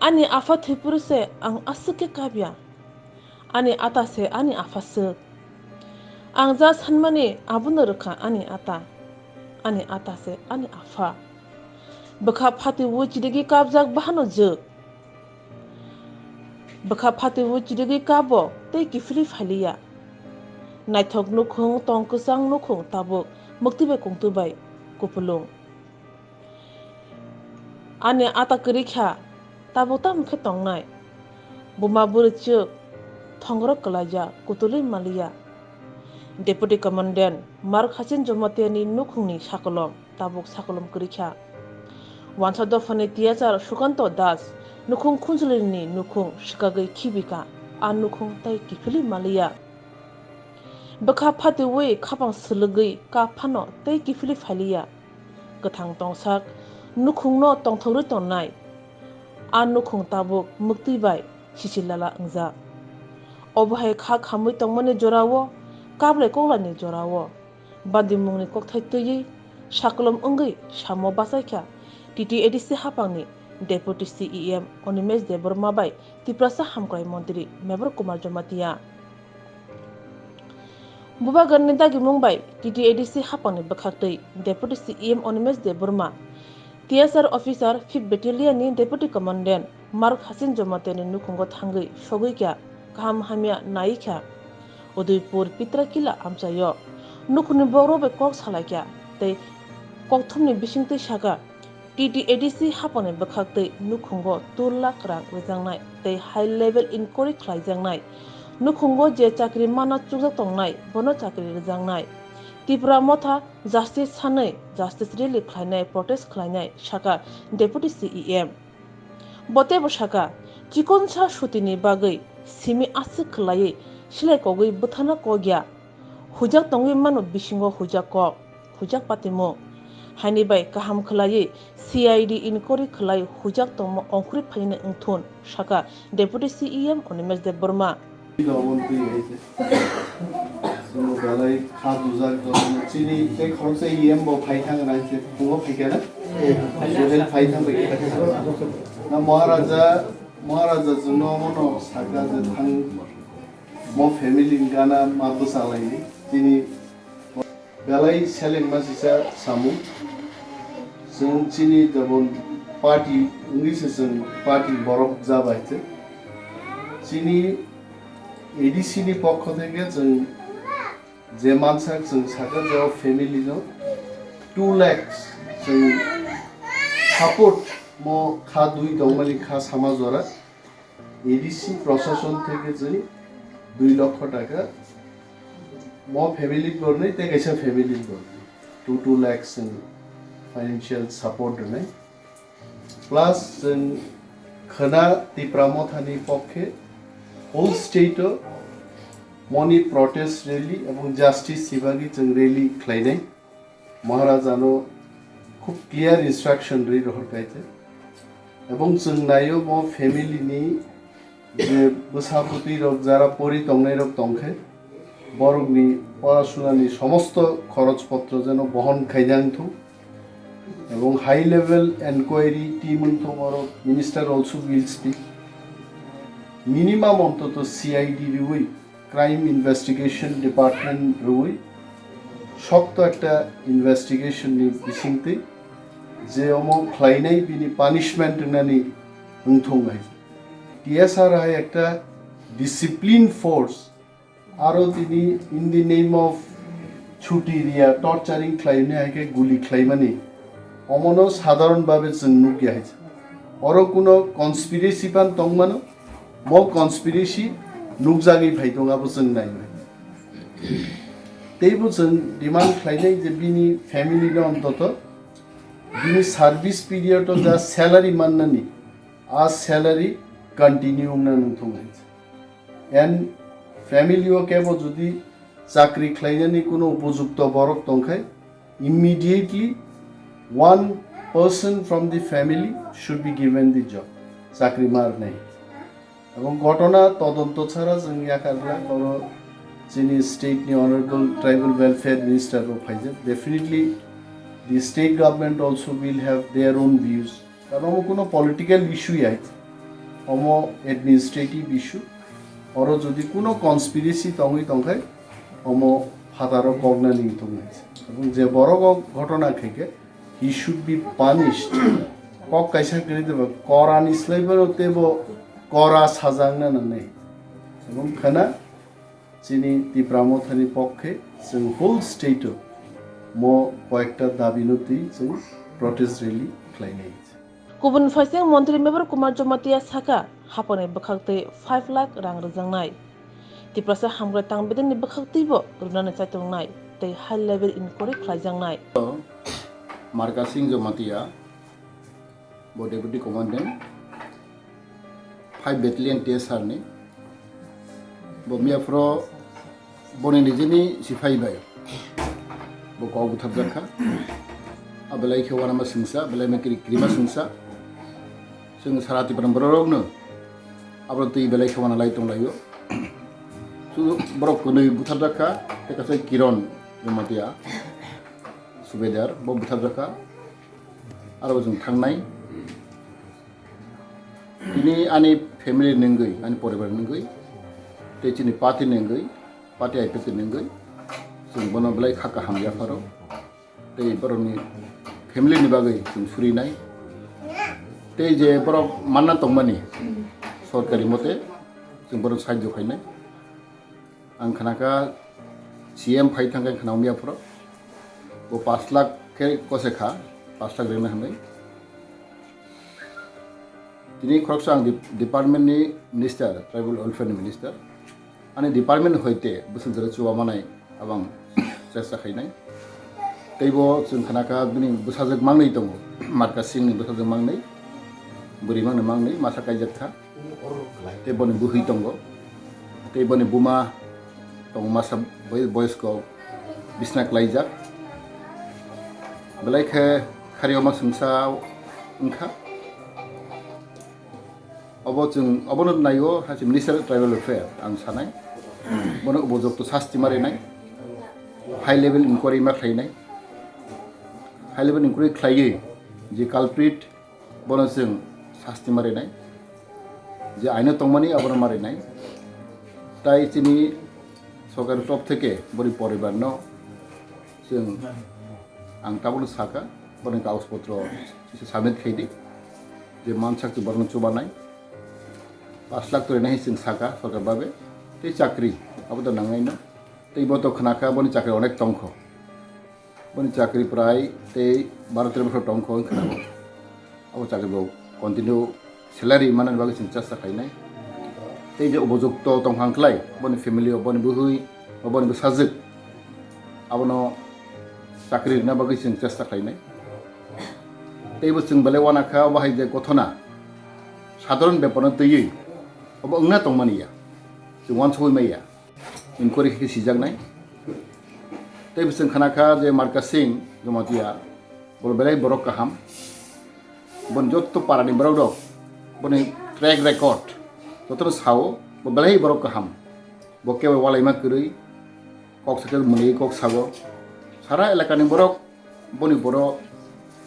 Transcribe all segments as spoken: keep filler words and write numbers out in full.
Ani apha thwiphuru se ang aswk khe kap ya. Ani ata se ani apha swk. Ang ja sanmani abono rwkha ani ata. Ani ata se ani apha. Bwkha phatiwi chirigwi kapjak bahano jwk. Bwkha phatiwi chirigwi kabo tei kiphilwi phailiya. Naithok nukhung, tong kwchang nukhung tabuk, mwktwi bai kungtwi bai kupulung. Ani ata kwrwi kha, tabuk tamo khe tongnai. Buma bwrwi chwk, thongorok kwlaijak, kutulwi maliya. Deputy Commandant Mark Hasin Jamatia ni nukhungni sakolom, tabuk sakolom kwrwi kha. Wansa dophani T S R Sukanto Das nukhung khunjwlwini nukhung swkagwi khibika, a nukhung tei kiphilwi maliya. Bwkha phatiwi khapang swlwgwi kap phano tei kiphilwi phailiya. Kwthang tongsak nukhungno tongthogwi tongnai. A nukhung tabuk mwktwi bai sisilala wngjak. Obo hai kha khamwi tongmani jorao, kablai koklani jorao, bandimungni kokthai twiwi sakolom wngwi samo bachaikha T T A D C haphangni Deputy C E M Animesh Debbarma bai Tiprasa Hamkrai Montri Mevar Kumar Jamatia. Bubagrani dagimung bai T T A D C haphangni bwkhaktwi Deputy C E M Animesh Debbarma, T S R officer fifth Battalion ni Deputy Commandant Mark Hasin Jamatia ni nukhungo thangwi sogwi kha, kaham hamya nai kha. Udaipur Pitrakila amchaio nukhungni borok bai kok salai kha tei kokthumni bisingtwi sakha, T T A D C haphangni bwkhaktwi nukhungo two lakh rang rwjaknai tei high level inquiry khlaijaknai. Nukhungo je chakri mana chukjak tongnai, bono chakri rwjaknai. Tipra Motha justice sanwi justice rally khlainai, protest khlainai, sakha Deputy C E M. Bo teibo sakha, chikonsa sutini bagwi simi aswk khwlaiwi silai kogwi bwthana kok ya. Huijak tongwi mano bisingo huijak kok, huijak patimung. Haini bai kaham khwlaiwi C I D inquiry khwlai huijak tongma ongkhorwi phainani wngthun, sakha Deputy C E M Animesh Debbarma. Chini tei khoroksa E M bo phai thang na se, phungo phai kha na? Sohel phai thang bai kha. Na Maharaja, Maharaja chwngno omono sakha je thang mo family ni gana ma bwsa lai ni. Chini belai seleng ma sisa samung. Chwng chini jabon party wngwi se chwng party borok ja bai se. Chini A D C ni pokho theke chwng je mansa chwng sakha je o family no two lakhs chwng support mo kha dui tongmani kha sama jora A D C proshashon theke chwng dui lokho taka mo family bornwi tei kaisa family bornwi two two lakhs chwng financial support rwnai. Plus chwng khwna Tipra Mothani pokhe whole state o moni protest rally ebong justice sibagwi chwng rally khlainai. Maharajano khub clear instruction rwi rohor kaite. Ebong chwng naio mo family ni je bwsa bwtwi rok jara pori tongnai rok tongkhe, borokni porashunani somosto khoroch potro jeno bohon khainang thung. Ebong high level enquiry team wng thung oro, minister also will speak. Minimum ontoto C I D riwi, crime investigation department riwi, shokto ekta investigation ni bisingtwi je omo khlainai bini punishment wngnani wng thung hai. T S R hai ekta discipline force, aro tini in the name of chuti riya, torturing khlaimani hai khe guli khlaimani, omono sadharon bhabe chwng nukya hai. Oro kuno conspiracy phan tongmano, bo conspiracy nukjagwi phai tong abo chwng nainai. Teibo chwng demand khlainai je bini family no ontoto bini service period o ja salary mannani, a salary continue wngna nangthung hai. And family o kebo jodi chakri khlainani kuno upojukto borok tongkhai, immediately one person from the family should be given the job. Chakri ma rwnai. Ebong ghotona todonto chara chwng yakarla oro chini state ni honorable tribal welfare minister bo phaijak. Definitely the state government also will have their own views. Karon omo kuno political issue ya. Omo administrative issue, oro jodi kuno conspiracy tongwi tongkhai, omo phataro koknani wngthoknai. Ebong je borok o ghotona khaikhe, he should be punished. Kok kaisa kwrwi tongba, korani slai bono teibo kora saja wngna nangnai. Ebong khana chini Tipra Mothani pokhe chwng whole state o mo koyekta dabi no twi chwng protest rally khlainai. Kubun phaising Montri Mevar Kumar Jamatia saka, haponi bwkhaktwi five lakh rang rwjaknai. Tiprasa hamkrai tangbedengni bwkhaktwibo rwnani chaitongnai tei high level inquiry khlaijaknai. Marka Singh Jamatia, bo Deputy Commandant, five Battalion T S R ni, bo miyaphoro boni nijini siphai bai bo kok butharjak kha. A belai khe uanama singsa, belai ma kri-, krima singsa. Chwng sara Tipra bororokno abo twi belai khe uana lai tonglaio. Chu borok kwnwi butharjak kha, tei kaisa Kiron Jamatia, Subedar, bo butharjak kha. Aro chwng thangnai. Tini ani family ni wngwi, ani poribar ni wngwi, tei chini party ni wngwi, party I P F T ni wngwi, chwng bono belai kha kaham yapharo. Tei borokni family ni bagwi chwng surinai. Tei je borok manna tongmani sorkari mote, chwng borok sahajyo khainai. Ang khnakha C M phai thangkhe khna miyaphoro. Bo pash lakh khe kose kha, pash lakh rwna hinwi. Tini khoroksa ang dep-, department ni minister, tribal welfare ni minister. Ani department hoite bwswk jora chubamanai abang chesta khainai. Teibo chwng khnakha bini bwsajwk mangnwi tongo, Marka Singh ni bwsajwk mangnwi, bwrwi mangni mangnwi, masa kaijak kha. Tei boni bwhwi tongo. Tei boni buma tongo masa bai-, boysko bisna klaijak. Belai khe khariyoma singsa wngkha. Obo chwng, obono naio, hai se Minister of Tribal Welfare ang sanai. Bono upojukto sasti ma rinai. High level inquiry ma khlainai. High level inquiry khlaiwi je culprit, bono chwng sasti ma rinai, je aino tongmani abono ma rinai. Tai chini sorkar top theke boni poribar no chwng, ang tabukno saka, boni kagoj potro submit khaidi, je mansak chwng borokno chubanai, pash lakh to rinai chwng saka sorkar babe, tei chakri abo to nangnai no, tei bo to khnakha boni chakri onek tongkho. Boni chakri prai tei baro tero bosor tong kho wngkha. Abo chakri bo continue salary manani bagwi chwng chesta khlainai. Tei je upojukto tongkha wngkhlai, boni family o, boni bwhwi, o boni bwsajwk, abono chakri rwna bagwi chwng chesta khlainai. Teibo chwng belai uanakha, obo hai je gothona sadharon bepar no twiwi obo wngna tongmani ya, chwng uansugwi maya. Inquiry khe sijaknai. Tei bwswng khna kha je Marka Singh Jamatia, bo belai borok kaham. Boni jotto parani borok rok, boni track record, jotono sao, bo belai borok kaham. Bo kebo walaima kwrwi, kok sakhe mwnwi kok sago. Sara elakani borok, boni borok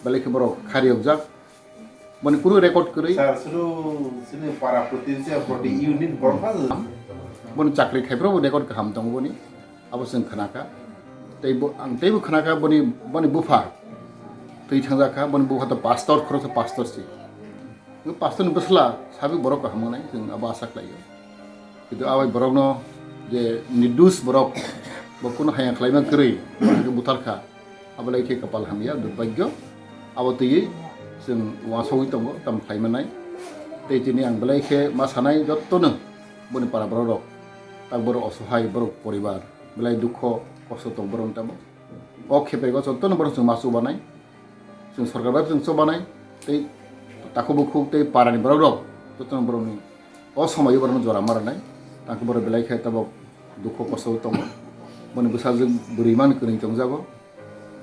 belai khe borok khariyokjak. Boni kunu record kwrwi. Sir, sunu, sunu para protinsi, proti unit borok ha. Boni chakri khai phuru bo record kaham tongo boni. Abo chwng khna kha. Tei bo, ang teibo khna kha boni, boni bupha twi thangjak kha, boni bupha to pastor, khoroksa pastor si. Pastor ni bwsla sabi borok kaham wngnai, chwng abo asa khlaio. Kintu abai borokno je nirdus borok, bo kunu haya khlaima kwrwi, borok khe buthar kha. Abo lai khe kapal hamya, durbhagyo. Abo twiwi chwng uansugwi tongo, tamo khlai manai. Tei tini ang belai khe ma sanai jottono boni para borok rok, tak borok osohai, borok poribar, belai dukho kosto tong borok ni tamo. O khe pego jottono borok chwng ma chubanai. Chwng sorkar bai chwng chubanai, tei takhuk bukhuk tei parani borok rok jottono borokni o somoio borokno jora ma rwnai. Tangkhe borok belai khe tabok dukho kosto tongo. Boni bwsajwk bwrwi man kwrwng tongjago.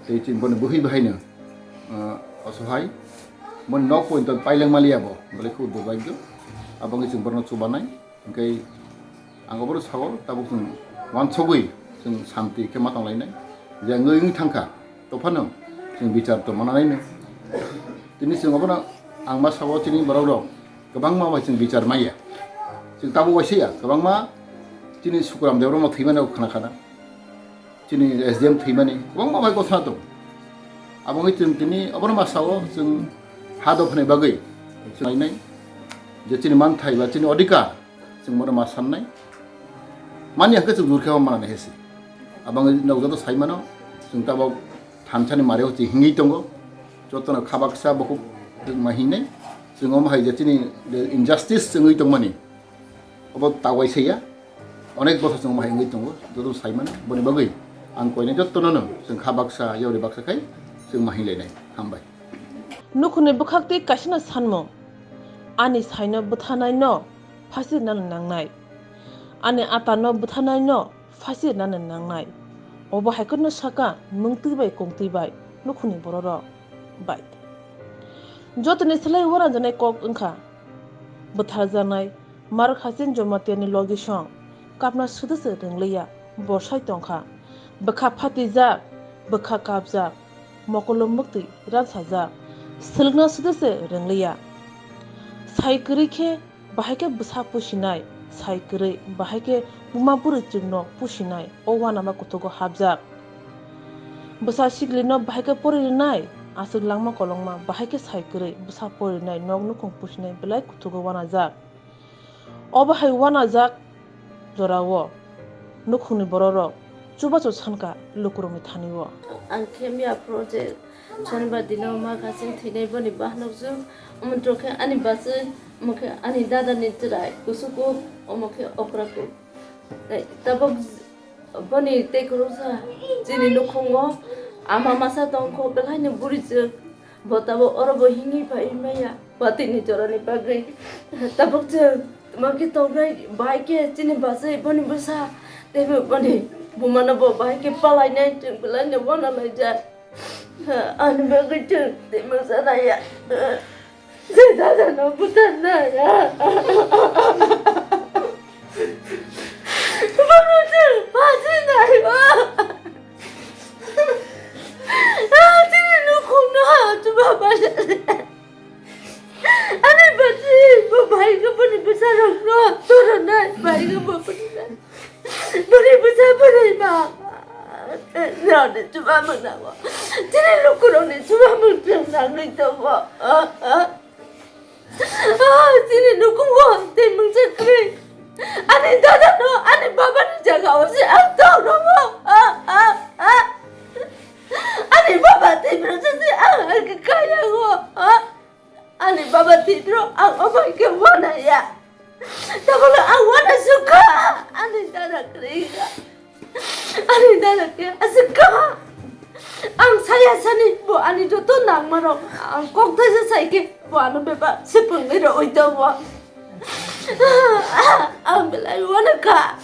Tei chini boni bwhwi bahaino, ah, osohai. Boni nok pointo paileng maliya bo, belai khe durbhagyo. Abo wngwi chwng borokno chubanai. Hwnkhe ang obono sao, tabuk chwng uansugwi chwng santi khe ma tonglainai. Je wngwi wngwi thangkha, tophano chwng bichar tongma nanai no. Tini chwng obono ang ma sao chini borok rok, Kwbangma bai chwng bichar maya. Chwng tabuk waisa ya, kwbangma chini Sukuram Debbarma thwimani khna khna. Chini S D M thwimani kwbangma bai gotha tongo. Abo wngwi chwng tini obono ma sao chwng ha dophani bagwi chwng nainai je chini manthai ba chini odhikar chwng bono ma sannai. Mani hwnkhe chwng jurkhe manani hesi. Abo wngwi nok joto saimano chwng tabuk thansani mario chwng hingwi tongo. Jotono khabaksa bukhuk ma hingnai. Chwng omo hai je chini injustice chwngwi tongmani. Obo tawai saya. Onek bothor chwng omo hai wngwi tongo. Joto saimano. Boni bagwi ang koinai jotono no chwng khabaksa, yauri baksa khai chwng ma hinlainai. Hambai. Nukhungni bwkhak tei kaisano sanmung. Ani saino bwtharnaino phasirnani nangnai. Ani atano bwtharnaino phasirnani nangnai. Obo hai kheno saka mungtwi bai kongtwi bai nukhungni bororok bai. Jotoni slai uanajanai kok wngkha bwtharjaknai Mark Hasin Jamatia ni logi song kapna sudu se rwngliya, borsai tongkha. Bwkha phatijak, bwkha kapjak, mokolo muktwi ransajak, swlwkna sudu se rwngliya. Sai kwrwi khe bahai khe bwsa pusinai, sai kwrwi bahai khe buma bwrwi chwngno pusinai, o uanama kuthugo hapjak. Bwsa siklino bahai khe pori rwnai, aswk langma kolokma bahai khe sai kwrwi bwsa pori rwnai, nok nukhung pusinai belai kuthugo uanajak. Obo hai uanajak jorao nukhungni bororok chubachu sankha lukurokni thani-o. Ang khe miya project Shonibar dino ma kasing thwinai boni bahanok jwk, omo tro khe ani bachwi, omo khe ani dada ni chwrai kusuku, omo khe okra kuk. Tei tabuk boni tei kwrwngsa chini nukhungo ama masa tongkho belai ni buri jwk. Bo tabuk oro bo himwi phai maya, watwi ni jora ni bagwi. Tabuk chwng tamo khe tongnai, bahai khe chini bachwi boni bwsa, tei bo boni buma no bo bahai khe palai nai, chwng belai no uana laijak. Ani bagwi chwng tei mungsa nai ya. Je dada no buthar nai ya. Bono chwng phaji nai ya. Chini nukhung no ha chuba bai. Ani bachwi bo bahai khe boni bwsa rok no toro nai, bahai khe bo boni nai. Boni bwsa boni ma. Nirok ni chuba mung nango. Chini lukurok ni chuba mung chwng nangwi tongo. Chini nukhungo tei mungsa kwrwi. Ani dada no ani baba ni jaga o se ang tong rongo. Ani baba tei mungsa se ang hai khe kaya o. Ani baba twi bro ang omo hai khe uana ya. Tabukle ang uana sukha. Ani dada kwrwi kha. Ani dada khe aswk kha. Ang saya sani bo ani joto nangma rok ang kok thaisa sai khe bo ano bebak swpwngwi rwui tongo. Ang belai uana kha.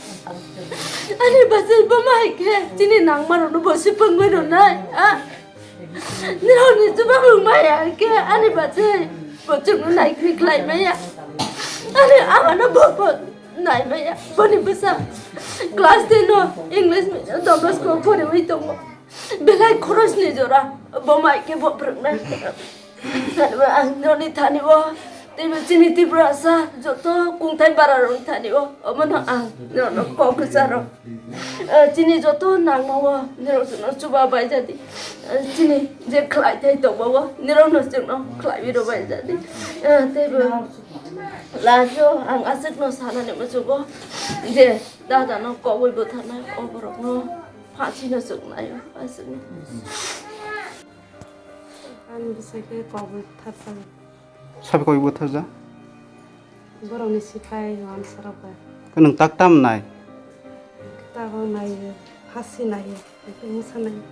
Ani bachwi bo ma hai khe chini nangma rokno bo swpwngwi rwnai. Nirokni chuba mung maya khe ani bachwi bo chwngno naikhri khlai maya. Ani amano bo bo nai maya. Boni bwsa class ten o English medium Don Bosco o poriwi tongo. Belai khorosni jora bo mai khe bo phwrwngnai. Ang noni thani o teibo chini Tiprasa joto kungthai bara rokni thani o omono ang nono kok kwcharo. Eh, chini joto nangma o nirok chwngno chuba bai jadi. Eh, chini je khlai thai tongma o nirok no chwngno khlaiwi rw bai jadi. Eh, teibo last o ang aswk no sanani muchugo je dada no kobwi bwtharnai o borok no phasi no chuknai o aswk no. Ani bwsai khe kobwi tharsa. Sabi kobwi bwtharja? Borokni siphai wansa rok bai. Khe nwng tak tam nai? Tabok naiyo, hasi naiyo, hwnkhe mungsa naiyo.